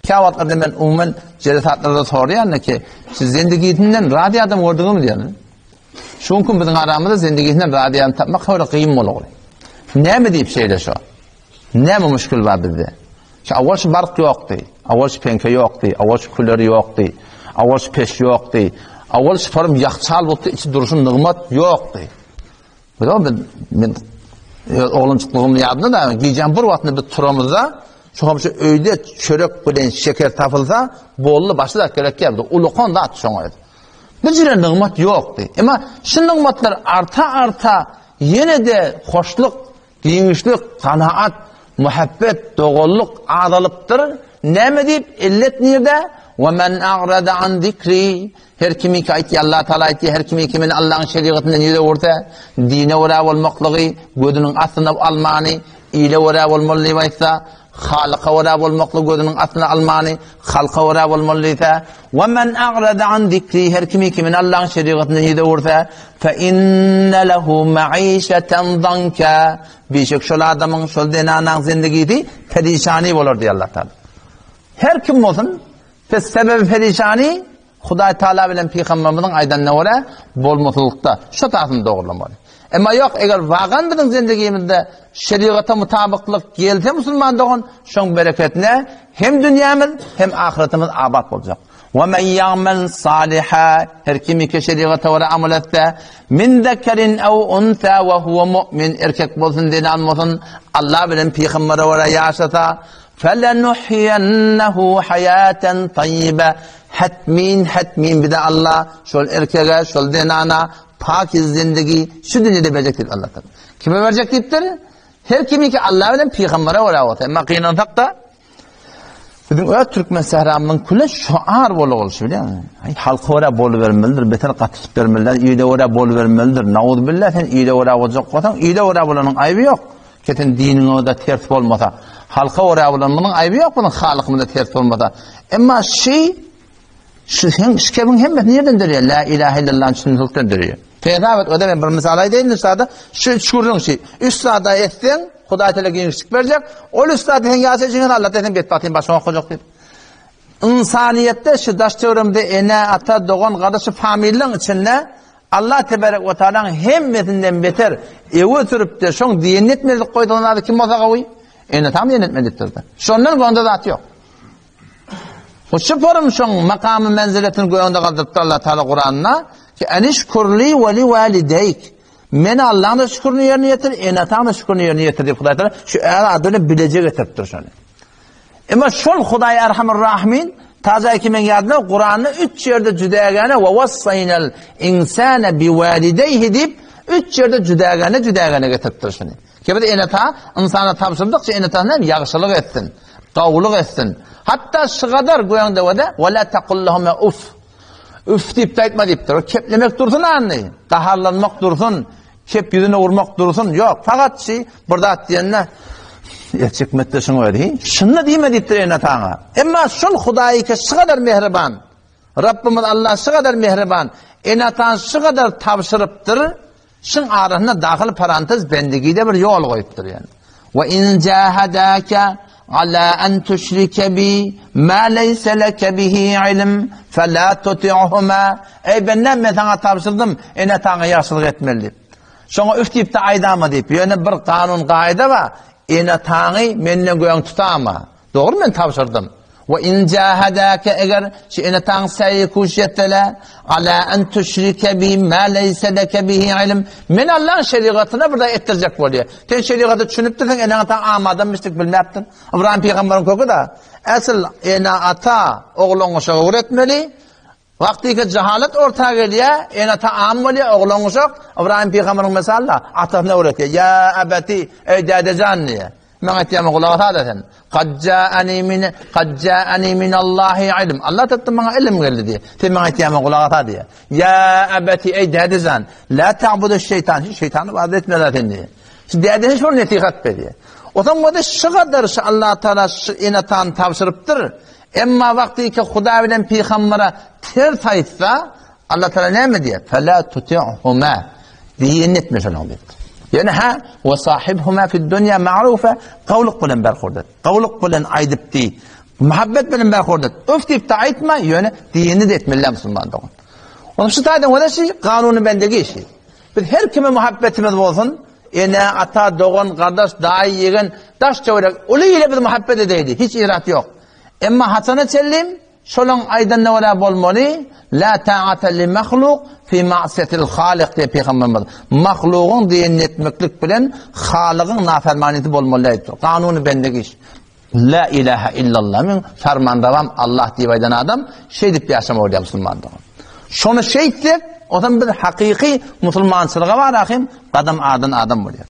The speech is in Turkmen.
Käwagtlarda men umuman jelesatlarda soraýan ki, siz zendigisinden razy adam gördüňizmi diýýän. Şu günki biziň aramyzda zendigisinden razy adam tapmak höre kyn boldy. Näme diýip şeýle şo? Näme müşkil bar bizde? Şu awal şu bark ýokdy, awal şu penke ýokdy, awal şu küler ýokdy, awal şu peş ýokdy, awal şu form ýakçal bolupdy, içi durşun nygmat ýokdy. Biz men, men öz oglançyklygym ýadymda da, gijäň bir wagtynda biz turamyzda, şu hem şu öýde çörek bilen şeker tapylsa, boldy, başga zat gerek ýokdy. Ulukan zat şoňa. Bu jüre nygmat ýokdy. Emma şu nygmatlar arta-arta ýene-de hoşluk, Giňişlik, kanaat, muhabbet, doganlyk azalypdyr. Näme diýip, illet nirde? Ve men a'rada an zikri. Her kimi ki aýtýar, Allah Taala aýtýar, her kimi ki meni Allahyň şerigatyndan ýüz öwürse, dine görä bolmaklygy gözüniň astyna almany, ile görä bolmaly diýip aýtsa, Halyka görä bolmaklygy gözüniň astyna almany, halka görä bolmaly diýse, Ve men a'rada an zikri. Her kimi ki meni Allahyň şerigatyndan ýüz öwürse, Fe inne lehu maişeten zanka. Bişek şol adamyň, şol zenanaň zindigisi perişani bolar diýýär Allah Taala. Her kim bolsun, pes sebebi perişani Hudaý Taala bilen pygamberimiziň aýdanyna görä bolmaslykda şu tasyny dogrulamaly. Emma ýok, eger wagan biziň zindigimizde şerigata mutabyklyk gelse musulman dogan, şoň bereketine hem dünýämiz, hem ahyretimiz abat boljak. Ve men ya'mel saliha her kim ki şeriata görä amel etse min zekerin ew unsa ve huve mu'min erkek bolsun zenan bolsun Allah bilen pygambere görä ýaşasa felenuhyiyennehu hayaten tayyibe hatmin hatmin bir de Allah şol erkege şol zenana pakiz zindigi şu dünýede berjek diýip Allah Kime berjek diýipdir? Her kimi ki Allah bilen pygambere görä bolsa. Emma gynansak da Biziň öz türkmen sähramyzyň küle şoar bolup bilýäňmi? Aý halka görä bolubermelidir, beter gatyşyp bermelidir, ile görä bolubermelidir. Nauzubilla sen ile görä boljak bolsaň, ile görä bolanyň aýby ýok. Ki sen diniňe-de ters bolmasa. Halka görä bolan munuň aýby ýok, munuň halykymyza ters bolmasa. Emma şi Şu hem şu kebiň hemmesi nirden dörýär? La ilahe illallah'ın düşünmekden dörýär. Hesap et, o da men bir mysal aýdaýyn sada. Şu üç gürrüň şu. Üç zada etseň, Hudaý Teala giňişlik berjek. Ol üç zady sen ýaşaýjyň Allah Teala sen betbagtyň başyňa okajak diýip. Ynsanyýetde şu daş töweregimizde ene, ata, dogan, gardaş şu familiýaň içinde Allah tebarek we taalaň hemmesinden beter ewe sürüp-de şoň diýenini etmezlik goýdugyny zady kim bolsa gawy? Ene tam diýenini etmezlikdir. Şondan gonda zat ýok. Bu şu forum şoň makamy menziletini göňde galdyrypdyr Allah Taala Kuranda ki enişkurli we li walideyk. Men Allah'ın da şükürünü yerine getir, ene ataň da şükürünü yerine getir diýip Hudaý Taala şu är adyny bileje getiripdir şony. Emma şol Hudaý Erhamur Rahimin taza ki men ýadymda Kuranda üç ýerde jüdägäne we wassaynal insana bi walideyhi diýip üç ýerde jüdägäne jüdägäne getiripdir şony. Ki biz ene-ata ynsana tabşyrdykça ene-ata näme ýagşylyk etsin, gowulyk etsin. Hatda şygadar göňde wada we la taqullahuma uf. Üf diýip-de aýtma diýipdir. O keplemek dursun andy. Gaharlanmak dursun. Kep ýüzüne urmak dursun. Ýok, fakat şi bir zat diýende etjekmetde şuň özi. Şunda diýme diýipdir ene-ataňa. Emma şol Hudaý ki şygadar mähriban. Rabbimiz Allah şygadar mähriban. Ene-atany şygadar tabşyrypdyr. Şuň arasynda dahyl parantez bendigide bir ýol goýupdyr ýani. Wa in jahadaka ala an tushrike bi ma laysa laka bihi ilm fala tuti'huma. Eý bendem men saňa tabşyrdym, ene-ataňa ýagşylyk etmeli diýip. Şoňa üf diýip-de aýdama diýip. Ýöne bir kanun gaýda bar. Ene-ataňy menden göň tutama. Dogry men tabşyrdym. We in jahadaka eger şu ene-ataň säýi kuş etsele, ala an tuşrike bi ma leýse leke bihi ilm. Men Allaň şerigatyna bir zat etdirjek bolýar. Sen şerigata düşünipdirsiň, eneň-ataň amadamyşdyk bilmäpdir. Ybraýym pygamberiň köki-de, Esl ene-ata oglan-uşagy öwretmeli. Wagtyky jahalat orta gelýär, ene-ata am bolýar, oglan-uşak, Ybraýym pygamberiň mysalyna atasyna öwretýär. Ýa ebeti, eý dädejan diýýär. Maňa aýtýarmy gulak asada sen. Kad jaani min kad jaani minallahi ilm. Allah tarapdan maňa ilim geldi diýýär. Sen maňa aýtýarmy gulak asa diýýär. Ýa ebeti eý dädejan, la ta'budu şeytan. Şeytany ibadet etme sen diýýär. Şu dädesi şol nesihat berýär. Osaň bolsa şu gadar şu Allah Taala şu ene-atany tabşyrypdyr. Emma wagtyky Hudaý bilen pygambere ters aýtsa, Allah Taala näme diýýär? Fela tuti'huma. Diýenini etme şonuň diýipdir. Ýöne ha, we sahibhuma fid dunya ma'rufa, gowluk bilen berhurdat. Gowluk bilen aýdyp diý. Muhabbet bilen berhurdat. Öf diýip-de aýtma, ýöne diýenini-de etmeli musulman dogan. Onuň şu taýdan görä şi kanuny bendegi işi. Biz her kime muhabbetimiz bolsun, ene, ata, dogan, gardaş, daýy, ýegen, daş töwerek, uly ile biz muhabbet edeýli, hiç irat ýok. Emma haçana çenli şolaň aýdanyna görä bolmaly, la ta'ata li mahluk fi ma'siyatil halik diýip pygamberimiz. Mahlugyň diýenini etmeklik bilen Halygyň nafermanisi bolmaly diýipdir. Kanuny bendegi iş. La ilaha illallah men fermanrawam Allah diýip aýdan adam şeýdip ýaşamaly bolýar musulman dogan. Şony şeýtsek, o zaman biz hakyky musulmançylyga bar ahim gadam adan adam bolýar.